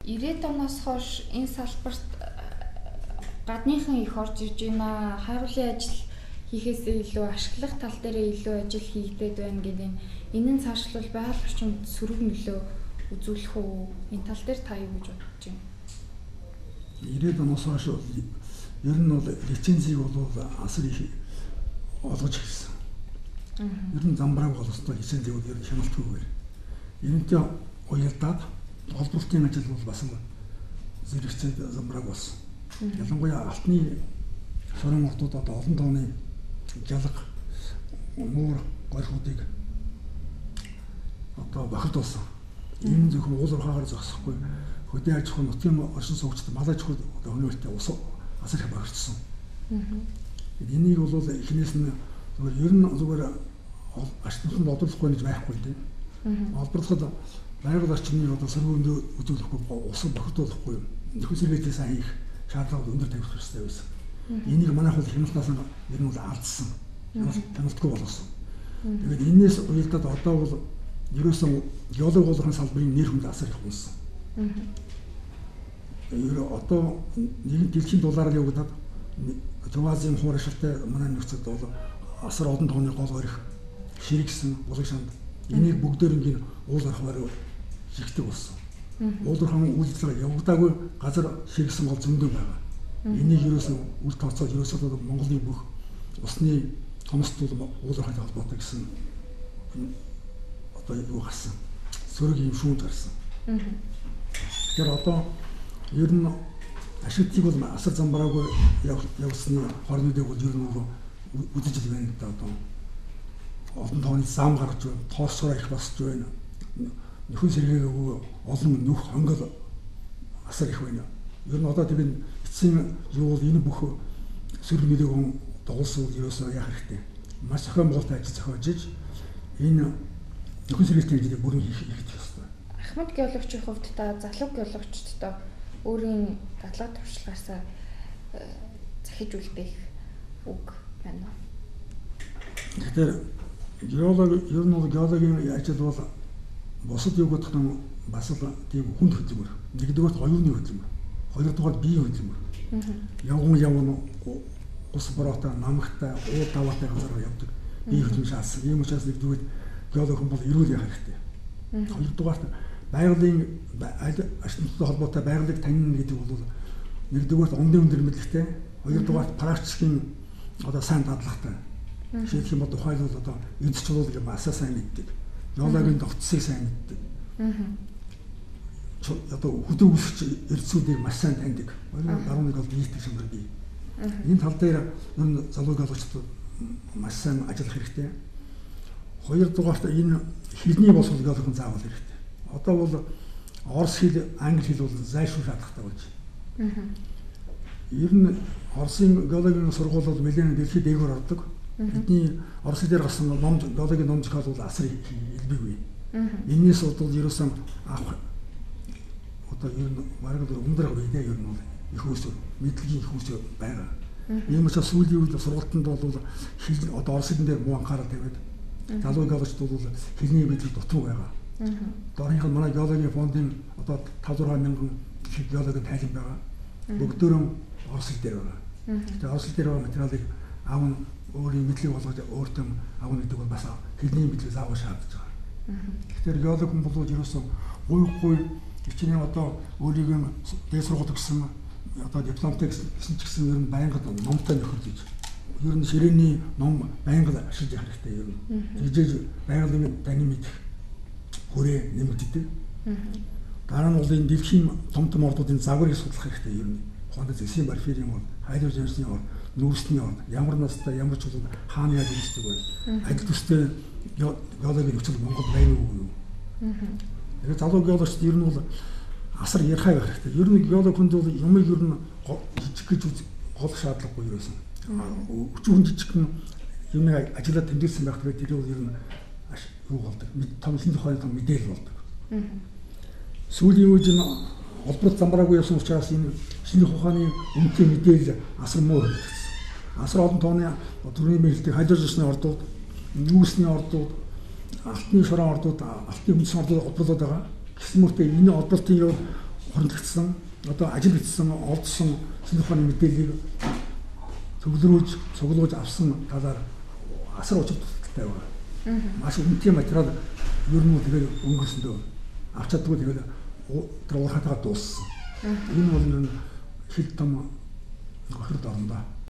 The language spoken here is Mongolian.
90-ад оноос хойш энэ салбарт гадныхан их орж ирж байна. Хайруулын ажил хийхээсээ илүү ашиглах тал дээрээ илүү ажил хийгдээд байна гэдэг нь энэ нь цаашлуул байгаль орчинд сөрөг нөлөө үзүүлэх үү? Энэ тал дээр та юу гэж бодож байна? 90-ад оноос хойш ер нь бол лицензийг бол асар их олгож эхэлсэн. Ер нь замбрааг олгостой лицензийг бол ер нь хяналтгүйгээр. Энэнтэй уялдаад олборлтын ажил бол бас зэрэгцээд замбрааг болсон. Ялангуяа алтны шорон ордууд одоо олон тооны жалга, нуур горихуудыг одоо бохирдуулсан. Энэ зөвхөн уул уурхаагаар зогсохгүй хөдөө аж ахуй нутгийн оршин суугчид мал аж ахуй одоо хөнөөлтөй ус асар их бохирдсон. Энийг бол эхнээс нь зүгээр ер нь зүгээр ач тутамд олборлохгүй гэж байхгүй дээ. Олборлоход байгаль орчны одоо сөрөг өндөө үзүүлэхгүй, ус бохирдуулахгүй, нөхөн сэргийлтээ сайн хийх шаардлага өндөр тавих хэрэгтэй байсан. Энийг манайх бол хяналтаас нь ер нь бол алдсан. Хяналтгүй болгосон. Тэгээд энээс уялдаад одоо бол ерөөсөн геолог болгохын салбарын нэр хүнд асар их унсан. Ер одоо нэгэн дэлхийн дулаараа явагдаад Төв Азийн хуур ашигтай манай нөхцөлд бол асар олон тооны гол орхи ширэгсэн булаг шанд энийг бүгдээр ингээд уул орхиор жигдэг болсон. Уул орхон үйл ажиллагаа явагдаагүй газар ширэгсэн гол зөндөө байгаа. Энийг ерөөсөн үл тооцоод ерөөсөө Монголын бүх усны томсдол уул уурхайтай холбоотой гэсэн одоо юу гарсан. Сөрөг юм шүүмж гарсан. Тэгэхээр одоо ер нь ашигтыг бол асар замбраагүй явуулсны хорнуудыг бол ер нь үзэж л байна л да одоо. Олон тооны зам гаргаж байна, тоосгороо их босч байна. Нөхөн сэргээгээгүй олон нүх хонгол асар их байна. Ер нь одоо тэгээд эцсийн юу бол энэ бүх сөрөг нөлөөг дуулсан бол ерөөсөө яах хэрэгтэй. Маш зохион байгуулалтын ажил зохиож иж энэ нөхөн сэргийлтийн ажлыг бүрэн хийх ёстой. Ахмад геологчийн хувьд та залуу геологчдод өөрийн дадлага туршлагаасаа захиж үлдээх үг байна уу? Тэгэхээр геолог ер нь бол геологийн ажил бол бусад юу гэдэг нь бас л тийм хүнд хөдөлмөр. Нэгдүгээрт оюуны хөдөлмөр, хоёрдугаар биеийн хөдөлмөр. Явган явна ус бороотой, намагтай, ууд даваатай газар явдаг. Биеийн хөдөлмөр шаардсан. Ийм учраас нэгдүгээр геолог хүн бол эрүүл явах хэрэгтэй. Хоёрдугаарт байгалийн аль орчинтой холбоотой байгалыг танина гэдэг бол нэгдүгээрт ондын өндөр мэдлэгтэй, хоёрдугаарт практикийн одоо сайн дадлагтай. Жишээлх юм бол тухайлбал одоо эд чулуул гэх асаа сайн мэддэг. Геологийн тогтцыг сайн мэддэг. Одоо хөдөө үүсгч эрдэсүүдийг маш сайн таньдаг. Баруун нэг бол нийтэг чанар бий. Энэ тал дээр ер нь залуу геологчдод маш сайн ажиллах хэрэгтэй. Хоёрдугаарт энэ хэлний боловсрол геологын заавал хэрэгтэй. Одоо бол орос хэл, англи хэл бол зайлшгүй шаардлагатай болж байна. Ер нь Оросын геологийн сургууль бол нэлээд дэлхийд дээгүүр ордог. Бидний орос хэл дээр гарсан ном геологийн ном зохиол бол асар элбэг бий. Энээс бол ерөөсөн авах одоо ер нь бараг л өндөр бий дээ ер нь бол их үүсвэр, мэдлэгийн их үүсвэр байгаа. Ийм учраас сүүлийн үед сургалтанд бол хэл одоо орос хэлэн дээр муу анхаарал тавиад залуу геологчид бол хэлний мэдлэг дутуу байгаа. Дорхийнх нь манай геологийн фондын одоо 5 6 мянган геологийн тайлан байгаа. Бүгдөөрөө орос хэл дээр байгаа. Тэгэхээр орос хэл дээр байгаа материалыг аав өөрийн мэдлэг болгож өөртөө авна гэдэг бол бас хэлний мэдлэг заавал шаардж байгаа. Тэгэхээр геолог хүн бол ерөөсөө гуйхгүй хичнээн одоо өөрийгөө дээд сургууль төгссөн одоо дипломтой гэсэн ч гэсэн ер нь байнга номтой нөхөрлөж ер нь ширээний ном байнга ашиглаж явах хэрэгтэй ер нь. Тэгжээж байгалийн танин мэдэх хүрээ нэмэгддэг. Дараа нь бол энэ дэлхийн том том ордуудын загварыг судлах хэрэгтэй ер нь. Тухайд зэсийн барферийн орд, хайдроженсны орд, нүүрсний орд, ямар настай, ямар чулуу хаана яаж үүсдэг вэ? Адил төстэй геологийн нөхцөл Монгол байна уу юу? Тэгэхээр залуу геологчид ер нь бол асар ярхай байх хэрэгтэй. Ер нь геолог хүнд бол юмыг ер нь жижиг гэж голох шаардлагагүй ерөөсөн. Өчүүхэн жижигхэн юмыг ажиллаад тэмдэглэсэн байх тэр тэр бол ер нь юу болдог. Том шинэ тухайн том мэдээлэл болдог. Сүүлийн үед энэ олборт замбраагүй явсан учраас энэ шинэ ухааны үнэтэй мэдээлэл асар муу хэрэглэгдсэн. Асар олон тооны төрний мэдлэг хайдрожны ордууд, нүүрсний ордууд, алтны шорон ордууд, алтны хүндэс ордууд олборлоод байгаа. Гэсэн мөртөө энэ олборлтын явдал хуримтлагдсан, одоо ажил бичсэн, олдсон шинжлэх ухааны мэдээллийг төвлөрүүлж, цуглуулж авсан талаар асар учир дутагдaltaй байна. Маш үнэтэй материал ер нь тэгээд өнгөрсөндөө авч чаддгүй тэгээд тэр уурхайтайгаа дууссан. Энэ бол ер нь хил том хохирол орно доо.